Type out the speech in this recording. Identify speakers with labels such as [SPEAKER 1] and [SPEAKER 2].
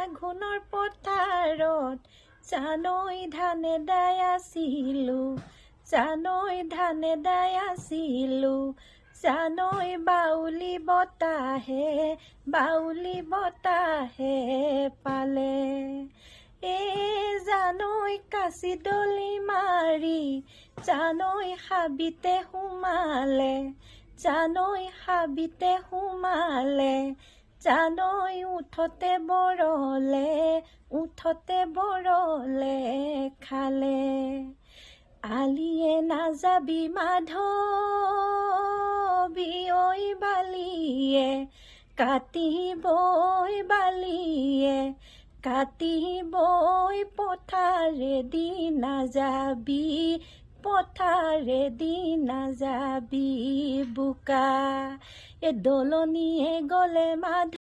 [SPEAKER 1] আঘোণৰ পথাৰত জানৈ ধানে দাই আছিলো, জানৈ ধানে দাই আছিলো, জানৈ বাউলি বতাহে, বাউলি বতাহে পালে। এ জানৈ কাঁচি দলি মাৰি জানৈ হাবিতে সোমালে, জানৈ হাবিতে সোমালে, জানৈ উঠতে বৰলে, উঠতে বৰলে খালে। আলিয়ে নাযাবি মাধৱী ঐ, বালিয়ে কাটিবই, বালিয়ে কাটিবই, পথাৰেদি নাযাবি, পথাৰেদি নাযাবি বোকা। এ দলনিয়ে গ'লে মাধ